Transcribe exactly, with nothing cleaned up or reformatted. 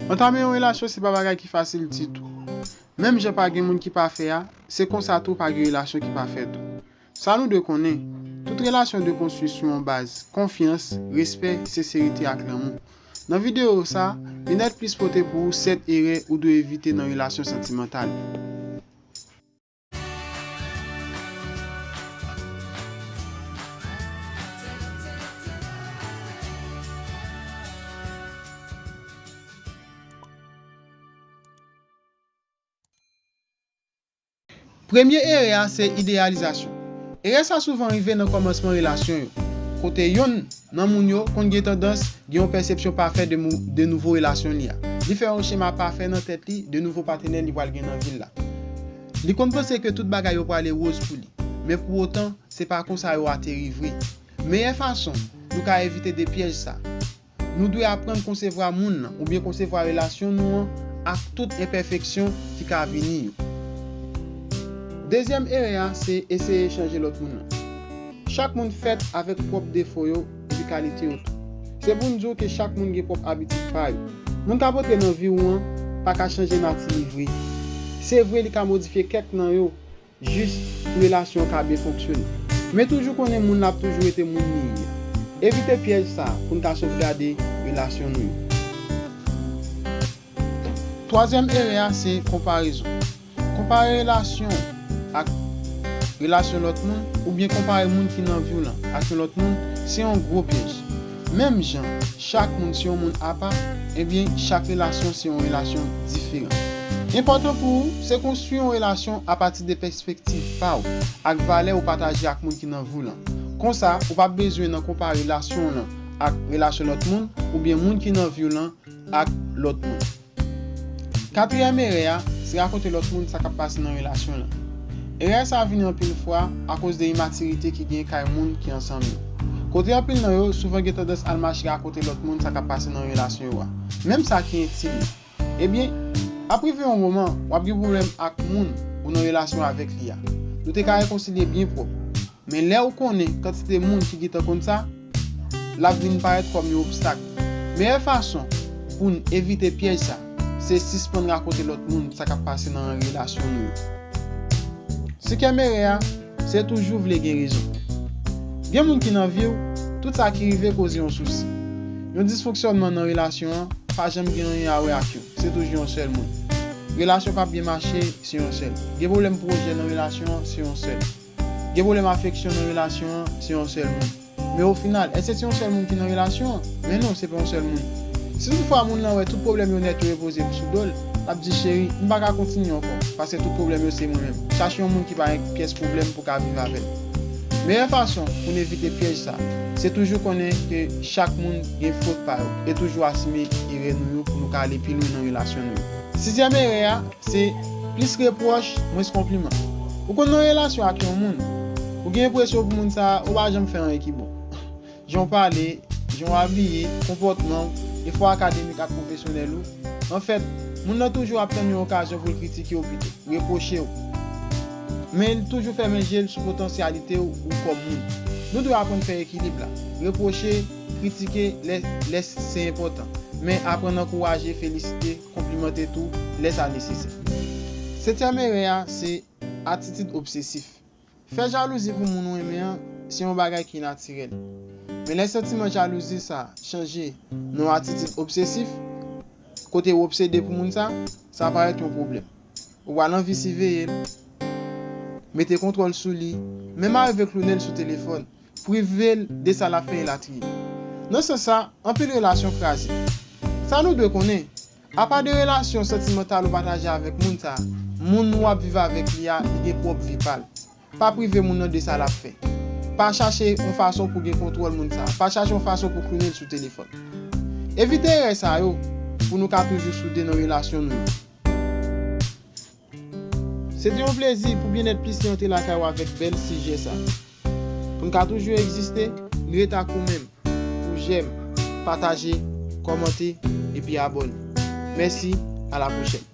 Antame yon relasyon se pa bagay ki fasil ditou. Menm jan pa gen moun ki pafè a, se konsa tou pa gen relasyon ki pafè tou. Sa nou dwe konnen, tout relasyon dwe konstwi sou yon baz konfyans, respè, senserite ak lanmou. Nan videyo sa, Linette Plis pote pou ou sèt erè ou dwe evite nan relasyon santimantal. Premye erè a se ideyalizasyon. Erè sa souvan rive nan kòmansman relasyon yo, kote yonn nan moun yo konn gen tandans gen yon pèsepsyon pafè de, mou- de nouvo relasyon li a. Li fè yon chema pafè nan tèt li de nouvo patnè li pral gen nan vi l la. Li konn panse ke tout bagay yo prale woz pou li, men pou otan, se pa konsa yo ateri vre. Meyè fason nou ka evite de pyèj sa, nou dwe aprann konsevwa moun nan oubyen konsevwa relasyon nou an ak tout enpèfeksyon ki ka vini yo. Dezyèm erè a se eseye chanje lòt moun nan. Chak moun fèt avèk pwòp defo yo epi kalite yo tou. Se pou n di w ke chak moun gen pwòp abitid pa yo. Moun k ap antre nan vi w an pa ka chanje nati li vre. Se vre li ka modifye kèk nan yo, jis pou relasyon an ka byen fonksyone. Men toujou konnen moun nan ap toujou rete moun li ye a. Evite pyèj sa a pou n ka sovgade relasyon nou yo. Twazyèm erè a se konparezon. Konpare relasyon w ak relasyon lòt moun, oubyen konpare moun ki nan vi w lan ak yon lòt moun, se yon gwo pyèj. Menm jan chak moun se yon moun apa, ebyen, chak relasyon se yon relasyon diferan. Enpòtan pou ou, se konstwi yon relasyon apati de pèspektiv pa w ak valè ou pataje ak moun ki nan vi w lan. Konsa, ou p ap bezwen nan konpare relasyon w lan ak relasyon lòt moun, oubyen moun ki nan vi w lan ak lòt moun. Katriyèm erè a, se rakonte lòt moun sa k ap pase nan relasyon lan. Erè sa a vini anpil fwa akoz de imatirite ki gen kay moun ki ansanm yo. Kote anpil nan yo souvan gen tandans al mache rakonte lòt moun sa k ap pase nan relasyon yo a, menm sa ki entim yo. Ebyen, ap rive yon moman, w ap gen pwoblèm ak moun ou nan relasyon avèk li a. Nou te ka rekonsilye byen pwòp. Men lè ou konnen kantite moun ki gentan konn sa, l ap vin parèt kòm yon obstak. Meyè fason pou n evite pyèj sa, se sispann rakonte lòt moun sa k ap pase nan relasyon nou yo. Senkyèm erè a, se toujou vle gen rezon. Gen moun ki nan vi w, tout sa ki rive koze yon sousi. Yon disfonksyònman nan relasyon an pa janm gen anyen a wè ak yo. Se toujou yon sèl moun. Relasyon p ap byen mache, se yon sèl. Gen pwoblèm pwojè nan relasyon an, se yon sèl. Gen pwoblèm afeksyon nan relasyon an, se yon sèl moun. Men o final, èske se yon sèl moun ki nan relasyon an? Men non, se pa yon sèl moun. Si toutfwa moun nan wè tout pwoblèm yo nèt yo repoze sou do l, l ap di, cheri, m pa ka kontinye ankò, paske tout pwoblèm yo se mwen menm. Chache yon moun ki pa gen pyès pwoblèm pou w ka viv avè l. Meyè fason pou n evite pyèj sa, se toujou konnen ke chak moun gen fot pa yo e toujou asime erè nou yo pou nou ka ale pi lwen nan relasyon nou yo. Sizyèm erè a, se plis repwòch, mwens konpliman. Ou konn nan relasyon ak yon moun, ou gen enpresyon pou moun sa a, ou pa janm fè anyen ki bon. Jan w pale, jan w abiye, konpòtman w, efò akademik ak pwofesyonèl ou. Anfèt, moun nan toujou ap tann yon okazyon pou l kritike w pito, repwoche w. Men l toujou fèmen je l sou potansyalite w ou kòm moun. Nou dwe aprann fè ekilib la. Repwoche, kritike lè, lè se enpòtan. Men aprann ankouraje, felisite, konplimante tou lè sa nesesè. Setyèm erè a, se atitid obsesif. Fè jalouzi pou moun ou renmen an, se yon bagay ki natirèl. Men lè santiman jalouzi sa chanje nan yon atitid obsesif, kote w obsede pou moun sa, sa parèt yon pwoblèm. Ou pral anvi siveye l, mete kontwòl sou li, menm arive kloune l sou telefòn, prive l de sa l ap fè elatriye. Nan sans sa, anpil relasyon kraze. Sa nou dwe konnen, apa de relasyon santimantal ou pataje avèk moun sa, moun ou ap viv avèk li a, li gen pwòp vi pa l. Pa prive moun nan de sa l ap fè. Pa chache yon fason pou gen kontwòl moun sa. Pa chache yon fason pou kloune l sou telefòn. Evite erè sa yo pou nou ka toujou soude nan relasyon nou yo. Se te yon plezi pou Byennèt Plis te antre lakay ou avèk bèl sijè sa. Pou n ka toujou egziste, n ret ak ou menm pou jèm, pataje, kòmante, epi abòne. Mèsi, a la pwochèn.